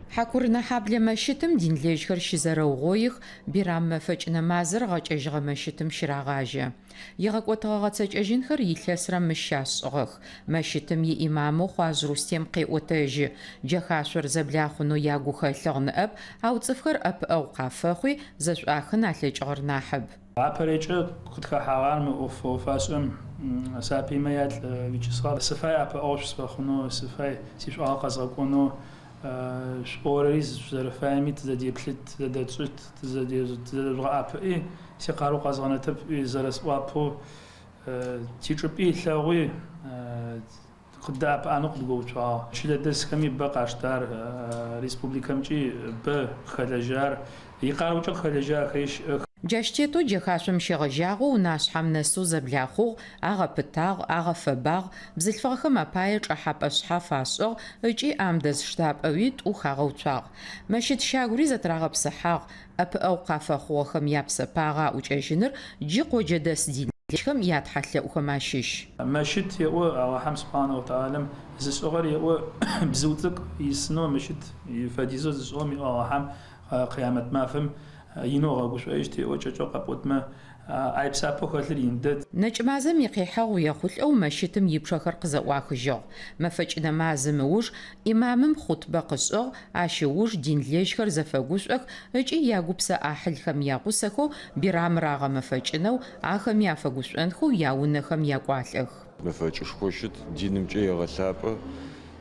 Хьакурынэхьаблэ мэщытым динлэжьхэр щызэрэугъоих, Бирам мэфэкӏ нэмазыр гъэкӏэжьыгъэ мэщытым щырагъажьэ. Игъэкӏотыгъэ гъэцэкӏэжьынхэр илъэсрэ мыщ щашӏыгъэх. Мэщытым иӏимамэу Хъуажъ Рустем къеӏотэжьы, джэхашъор зэблахъунэу ягухэлъыгъ ныӏэп, ау цӏыфхэр ӏэпыӏэгъу къафэхъуи, зэшӏуахын алъэкӏыгъэр нахьыб. Апэрэкӏэ къытхэхьагъэр мы ӏоф-фэӏо-фашӏэм сабыймэ ялӏ Вячеслав. Сыфай ӏэпыӏэгъу шъусфэхъунэу, сыфай сишӏуагъэ къэзгъэкӏонэу, шъуӏорэри шъузэрэфаеми тызэдеплъыт, тызэдэтшӏыт, тызэдэжъугъэӏэпыӏи, сикъарыу къэзгъэнэтэп ыӏуи зэрэсӏуапэу тичӏыпӏи ылъэгъуи, Къыддэӏэпыӏэнэу къыдгоуцуагъ. Чылэдэсхэми бэ къаштар, республикэмкӏи бэ къыхэлэжьар, икъарыукӏэ къыхэлэжьахэри щыӏэх. Джащ тетэу джэхашъом щегъэжьагъэу унашъхьэм нэсэу зэблахъугъ, агъэпытагъ, агъэфэбагъ, бзылъфыгъэхэм апае чӏэхьапӏэ шъхьаф ашӏыгъ ыкӏи амдэз штапӏэуи тӏу хагъэуцуагъ. Мэщыт щагури зэтырагъэпсыхьагъ, ӏэпыӏэгъу къафэхъугъэхэм япсэпагъэ аӏукӏэжьыныр джы къоджэдэс дин. Лэжьхэм ятхьэлъэӏухэм ащыщ. Мэщыт еӏо Алахьэм субхьанэ о тэӏалэм зышӏыгъэр еӏо бзыу цӏыкӏу исынэу мэщыт фэдизэу зышӏыгъэм еӏо Алахьэм къыямэт мафэм инэу ыгъэгушӏоищт еӏо кӏэкӏэу къэпӏотмэ ай псапэу хэлъыр ин дэд. Нэкӏмазэм икъихьэгъу ехъулӏэу мэщытым ипчъэхэр къызэӏуахыжьыгъ. Мэфэкӏ нэмазым ыуж ӏимамым хъутбэ къышӏыгъ, ащ ыуж динлэжьхэр зэфэгушӏох ыкӏи ягупсэ ӏахьылхэм ягъусэхэу Бирамыр агъэмэфэкӏынэу, ахэми афэгушӏонхэу яунэхэм якӏуалӏэх. Мэфэкӏышхо щыт, динымкӏэ егъэлъапӏэ.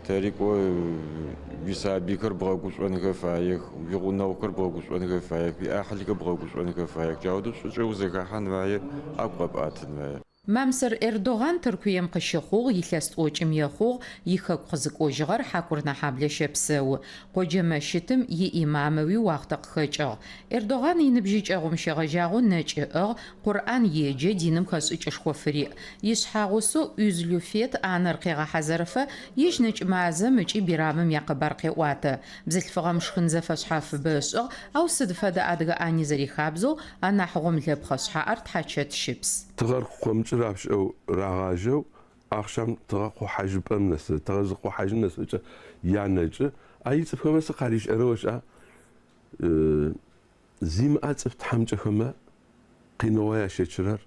Тэри кӏо уисабыйхэр бгъэгушӏонхэ фаех, уигъунэгъухэр бгъэгушӏонхэ фаех, уиӏахьылхэр бгъэгушӏонхэ фаех. Джаудэу шӏукӏэ узэхэхьан фае, ӏэгу къэпӏатын фае. Мамсыр Эрдогъан Тыркуем къыщыхъугъ, илъэс тӏокӏым ехъугъ, ихэку къызыкӏожьыгъэр Хьакурынэхьаблэ щэпсэу. Къоджэ мэщытым иӏимамэуи уахътэ къыхэкӏыгъ. Эрдогъан иныбжьыкӏэгъум щегъэжьагъэу нэкӏ ыӏыгъ, Къурӏан еджэ, диным хэшӏыкӏышхо фыриӏ. Ишъхьагъусэу Узлюфет ӏанэр къегъэхьазырыфэ, ежь Нэкӏмазэм ыкӏи Бирамым якъэбар къеӏуатэ. Бзылъфыгъэм шхын зэфэшъхьафыбэ ышӏыгъ, ау сыд фэдэ адыгэ ӏани зэрихабзэу, анахь гъомлэпхъэ шъхьаӏэр тхьачэт щыпс. Тыгъэр къыкъомыкӏы рапшӏэу рагъажьэу, ахъшам тыгъэ къохьажьыпӏэм нэсы, тыгъэ зыкъохьажьым нэсыкӏэ янэкӏы. А ицӏыфхэмэ сы къаришӏэрэ ошӏа? Зимыӏэ цӏыф тхьамыкӏэхэмэ къиныгъо ящэчырэр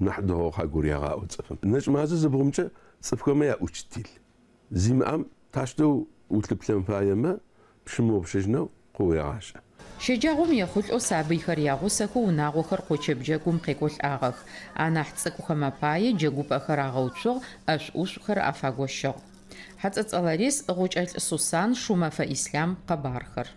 нахь дэгъоу къагурегъаӏо цӏыфым. Нэкӏмазэ зыбгъумкӏэ цӏыфхэмэ яучитель. Зимыӏэм тащтэу улъыплъэн фаемэ, пщымыгъупшэжьынэу къыуегъашӏэ. Щэджагъом ехъулӏэу сабыйхэр ягъусэхэу унагъохэр къочэбджэгум къекӏолӏагъэх. Анахь цӏыкӏухэм апае джэгупӏэхэр агъэуцугъ, ӏэшӏу-ӏушӏухэр афагощыгъ. Хьацӏэцӏэ Ларис, Гъукӏэлӏ Сусан, Шумэфэ Ислъам, къэбархэр.